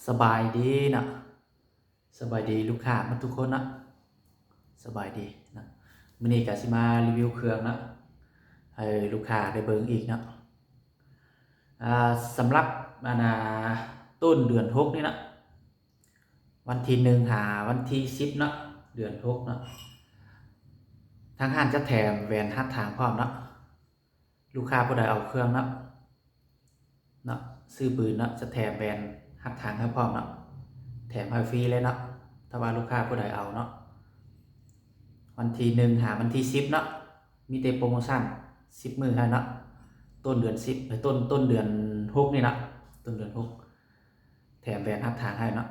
ສະບາຍດີເນາະ ສະບາຍດີລູກຄ້າໝົດທຸກຄົນເນາະ ສະບາຍດີເນາະ. ມື້ນີ້ກະຊິມາຣີວິວເຄື່ອງເນາະ ໃຫ້ລູກຄ້າໄດ້ເບິ່ງອີກເນາະ. ອ່າ ສຳລັບ ອັນນ່າ ຕົ້ນເດືອນຫົກນີ້ເນາະ ວັນທີໜຶ່ງຫາວັນທີສິບເນາະ ເດືອນຫົກເນາະ ທາງຮ້ານຈະແຖມແຫວນຮັດທາງພ້ອມເນາະ. ລູກຄ້າຜູ້ໃດເອົາເຄື່ອງເນາະ ເນາະ ຊື້ປືນເນາະ ຈະແຖມແຫວນຮັດທາງໃຫ້ພ້ອມເນາະ ແຖມໃຫ້ຟຣີເລີຍເນາະ ຖ້າວ່າລູກຄ້າຜູ້ໃດເອົາເນາະ. ວັນທີໜຶ່ງຫາວັນທີສິບເນາະ ມີແຕ່ໂປຣໂມຊັນສິບມື້ໃຫ້ເນາະ ຕົ້ນເດືອນສິບ ເອີ ຕົ້ນ ຕົ້ນເດືອນຫົກນີ້ເນາະ ຕົ້ນເດືອນຫົກ ແຖມແຫວນຮັດທາງໃຫ້ເນາະ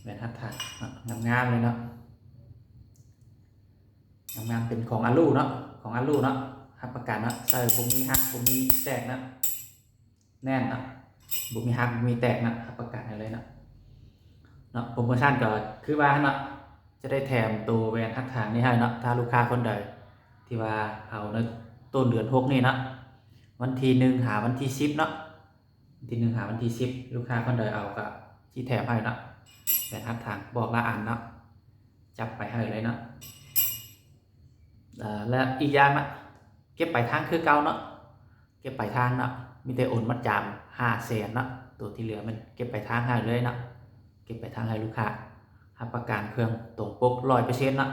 ແຫວນຮັດທາງເນາະ ງາມໆເລີຍເນາະ ງາມໆ ເປັນຂອງອາລູເນາະ ຂອງອາລູເນາະ ຮັບປະກັນເນາະ ໃສ່ບໍ່ມີຫັກບໍ່ມີແຕກເນາະ ແໜ້ນເນາະ ບໍ່ມີຫັກບໍ່ມີແຕກເນາະ ຮັບປະກັນໃຫ້ເລີຍເນາະ ເນາະ. ໂປຣໂມຊັນກໍຄືວ່າຫັ້ນເນາະ ຈະໄດ້ແຖມໂຕແຫວນຮັດທາງນີ້ໃຫ້ເນາະ ຖ້າລູກຄ້າຄົນໃດທີ່ວ່າເອົາໃນຕົ້ນເດືອນຫົກນີ້ເນາະ ວັນທີໜຶ່ງຫາວັນທີສິບເນາະ ວັນທີໜຶ່ງຫາວັນທີສິບ ລູກຄ້າຄົນໃດເອົາກໍຊິແຖມໃຫ້ເນາະ ແຫວນຮັດທາງ ບອກລະອັນເນາະ ຈັບໄປໃຫ້ເລີຍເນາະ. ເອີ ແລະ ອີກຢ່າງນະ ເກັບປາຍທາງຄືເກົ່າເນາະ ເກັບປາຍທາງເນາະ ມີແຕ່ໂອນມັດຈຳຫ້າແສນເນາະ ໂຕທີ່ເຫຼືອແມ່ນເກັບປາຍທາງໃຫ້ເລີຍເນາະ ເກັບປາຍທາງໃຫ້ລູກຄ້າ ຮັບປະກັນເຄື່ອງຕົງປົກຮ້ອຍເປີເຊັນເນາະ.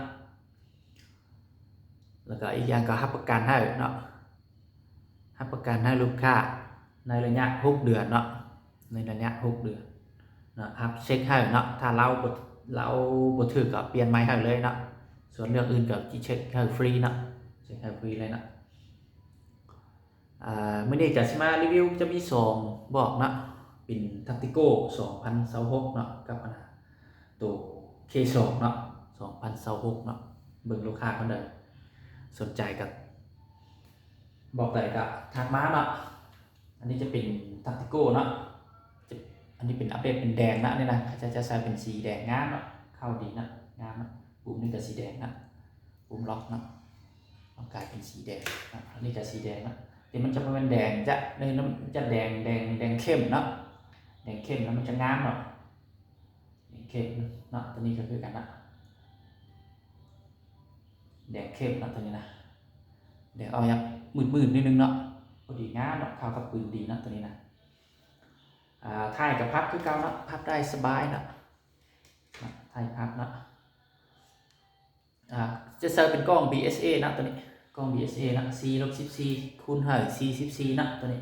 ແລ້ວກໍອີກຢ່າງກໍຮັບປະກັນໃຫ້ເນາະ ຮັບປະກັນໃຫ້ລູກຄ້າໃນໄລຍະຫົກເດືອນເນາະ ໃນໄລຍະຫົກເດືອນເນາະ ຮັບເຊັກໃຫ້ເນາະ ຖ້າລາວບໍ່ ລາວບໍ່ຖືກກໍປ່ຽນໃໝ່ໃຫ້ເລີຍເນາະ ສ່ວນເລື່ອງອື່ນກໍຊິເຊັກໃຫ້ຟຣີເນາະ ເຊັກໃຫ້ຟຣີເລີຍເນາະ. ອ່າ ມື້ນີ້ກໍຊິມາຣີວິວ ຈະມີສອງບອກເນາະ ເປັນທັກຕິໂກສອງພັນຊາວຫົກເນາະ ກັບອັນໂຕເຄສອງເນາະ ສອງພັນຊາວຫົກເນາະ. ເບິ່ງລູກຄ້າຄົນໃດສົນໃຈກໍບອກໄດ້ກໍທັກມາເນາະ. ອັນນີ້ຈະເປັນທັກຕິໂກເນາະ ຈະ ອັນນີ້ເປັນອັບເດດເປັນແດງເນາະ ນີ້ນະ ເຂົາເຈົ້າຈະໃສ່ເປັນສີແດງ ງາມເນາະ ເຂົ້າດີເນາະ ງາມເນາະ. ປຸ່ມນີ້ກໍສີແດງເນາະ ປຸ່ມລັອກເນາະ ມັນກາຍເປັນສີແດງເນາະ. ອັນນີ້ກໍສີແດງເນາະ ແຕ່ມັນຈະບໍ່ແມ່ນແດງຈະ ນີ້ນະ ຈະແດງ ແດງ ແດງເຂັ້ມເນາະ ແດງເຂັ້ມແລ້ວມັນຈະງາມເນາະ ແດງເຂັ້ມເນາະ. ຕົວນີ້ກໍຄືກັນເນາະ ແດງເຂັ້ມເນາະ ຕົວນີ້ນະ ແດງອອກຫຍັງມືດໆ ໜ້ອຍໜຶ່ງເນາະ ພໍດີງາມເນາະ ເຂົ້າກັບປືນດີເນາະ ຕົວນີ້ນະ. ອ່າ ທ້າຍກໍພັບຄືເກົ່າເນາະ ພັບໄດ້ສະບາຍເນາະ ນະ ທ້າຍພັບເນາະ. ອ່າ ຈະໃສ່ເປັນກ້ອງບີເອສເອເນາະ ຕົວນີ້ ກ້ອງບີເອສເອເນາະ ສີ່ລົບສິບສີ່ ຄູນໃຫ້ສີ່ສິບສີ່ເນາະ ຕົວນີ້.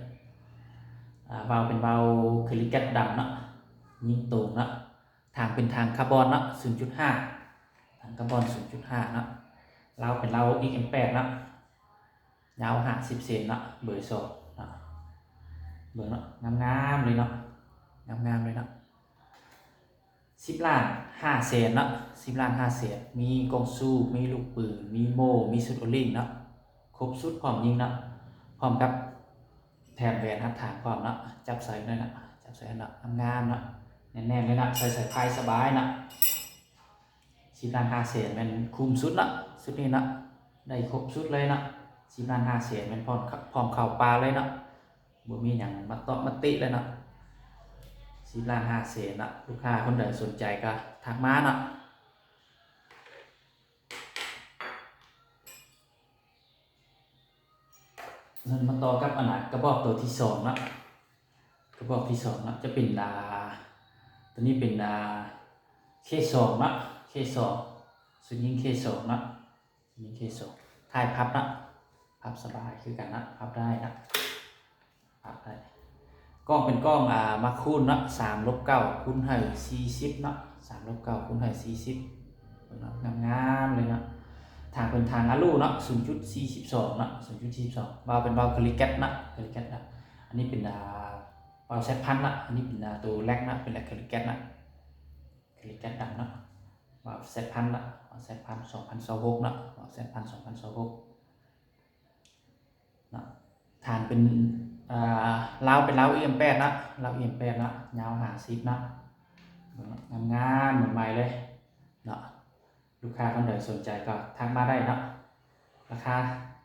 ອ່າ ວາວເປັນວາວເຄີລີແກັດດຳເນາະ ຍິງຕົງເນາະ. ທາງເປັນທາງຄາບອນເນາະ ສູນຈຸດຫ້າ ທາງຄາບອນສູນຈຸດຫ້າເນາະ. ລາວເປັນລາວອີກເອັມແປດເນາະ ຍາວຫ້າສິບເຊັນເນາະ ເບີສອງເນາະ. ເບິ່ງເນາະ ງາມໆເລີຍເນາະ ງາມໆເລີຍເນາະ. ສິບລ້ານຫ້າແສນເນາະ ສິບລ້ານຫ້າແສນ ມີກ້ອງຊູມ ມີລູກປືນ ມີໂມ່ ມີຊຸດໂອລິງເນາະ ຄົບຊຸດ ພ້ອມຍິງເນາະ ພ້ອມກັບແຖມແຫວນຮັດຖານພ້ອມເນາະ. ຈັບໃສ່ໜ້ອຍເນາະ ຈັບໃສ່ເນາະ ງາມໆເນາະ ແໜ້ນໆເລີຍເນາະ ໃສ່ສາຍພາຍສະບາຍເນາະ. ສິບລ້ານຫ້າແສນແມ່ນຄຸ້ມສຸດເນາະ ຊຸດນີ້ເນາະ ໄດ້ຄົບຊຸດເລີຍເນາະ. ສິບລ້ານຫ້າແສນແມ່ນພ້ອມ ພ້ອມເຂົ້າປ່າເລີຍເນາະ ບໍ່ມີຫຍັງມາເຕາະມາຕິເລີຍເນາະ. ສິບລ້ານຫ້າແສນເນາະ ລູກຄ້າຄົນໃດສົນໃຈກໍທັກມາເນາະ. ເຮົາມາຕໍ່ກັບອັນນ່າ ກະບອກໂຕທີສອງເນາະ ກະບອກທີສອງເນາະ ຈະເປັນ ອ່າ ໂຕນີ້ເປັນ ອ່າ ເຄສອງເນາະ ເຄສອງ ຊຸດຍິງເຄສອງເນາະ ຍິງເຄສອງ. ທ້າຍພັບເນາະ ພັບສະບາຍຄືກັນເນາະ ພັບໄດ້ເນາະ ພັບໄດ້. ກ້ອງເປັນກ້ອງ ອ່າ ມາຄູນເນາະ ສາມລົບເກົ້າ ຄູນໃຫ້ສີ່ສິບເນາະ ສາມລົບເກົ້າ ຄູນໃຫ້ສີ່ສິບເນາະ ງາມໆເລີຍເນາະ. ທາງເປັນທາງອາລູເນາະ ສູນຈຸດສີ່ສິບສອງເນາະ ສູນຈຸດສີ່ສິບສອງ. ວາວເປັນວາວເຄີລີແກັດເນາະ ເຄີລີແກັດເນາະ. ອັນນີ້ເປັນ ອ່າ ວາວແຊັດພັນເນາະ ອັນນີ້ເປັນ ອ່າ ໂຕແລັກເນາະ ເປັນແລັກເຄີລີແກັດເນາະ ເຄີລີແກັດດຳເນາະ. ວາວແຊັດພັນເນາະ ວາວແຊັດພັນ ສອງພັນຊາວຫົກເນາະ ວາວແຊັດພັນ ສອງພັນຊາວຫົກ ເນາະ. ຖານເປັນ ອ່າ ລາວເປັນລາວອີເອັມແປດເນາະ ລາວອີເອັມແປດເນາະ ຍາວຫ້າສິບເນາະ ງາມໆ ໃໝ່ໆເລີຍເນາະ. ລູກຄ້າຄົນໃດສົນໃຈກໍທັກມາໄດ້ເນາະ. ລາຄາ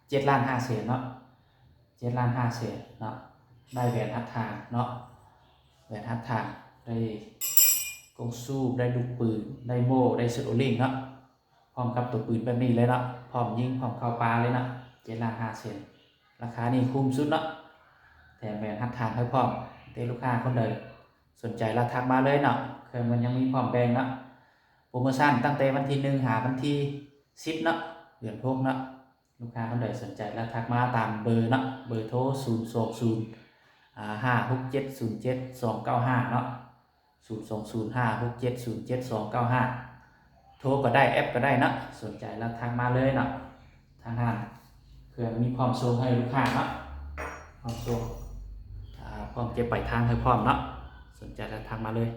ເຈັດລ້ານຫ້າແສນເນາະ ເຈັດລ້ານຫ້າແສນເນາະ. ໄດ້ແຫວນຮັດທາງເນາະ ແຫວນຮັດທາງ ໄດ້ກົງສູບ ໄດ້ລູກປືນ ໄດ້ໂມ່ ໄດ້ຊຸດໂອລິງເນາະ ພ້ອມກັບໂຕປືນແບບນີ້ເລີຍເນາະ ພ້ອມຍິງ ພ້ອມເຂົ້າປ່າເລີຍເນາະ ເຈັດລ້ານຫ້າແສນ. ລາຄານີ້ຄຸ້ມສຸດເນາະ ແຖມແຫວນຮັດທາງໃຫ້ພ້ອມ. ແຕ່ລູກຄ້າຄົນໃດສົນໃຈລະທັກມາເລີຍເນາະ ເຄື່ອງມັນຍັງມີພ້ອມແບ່ງເນາະ. ໂປຣໂມຊັນຕັ້ງແຕ່ວັນທີໜຶ່ງຫາວັນທີສິບເນາະ ເດືອນຫົກເນາະ. ລູກຄ້າຄົນໃດສົນໃຈລະທັກມາຕາມເບີເນາະ ເບີໂທ ສູນສອງສູນ ອ່າ ຫ້າຫົກເຈັດສູນເຈັດສອງເກົ້າຫ້າເນາະ ສູນສອງສູນ ຫ້າຫົກເຈັດສູນເຈັດສອງເກົ້າຫ້າ. ໂທກໍໄດ້ ແອັບກໍໄດ້ເນາະ ສົນໃຈລະທັກມາເລີຍເນາະ. ທາງຮ້ານເຄື່ອງມີພ້ອມສົ່ງໃຫ້ລູກຄ້າເນາະ ພ້ອມສົ່ງ ອ່າ ພ້ອມເກັບປາຍທາງໃຫ້ພ້ອມເນາະ ສົນໃຈລະທັກມາເລີຍ.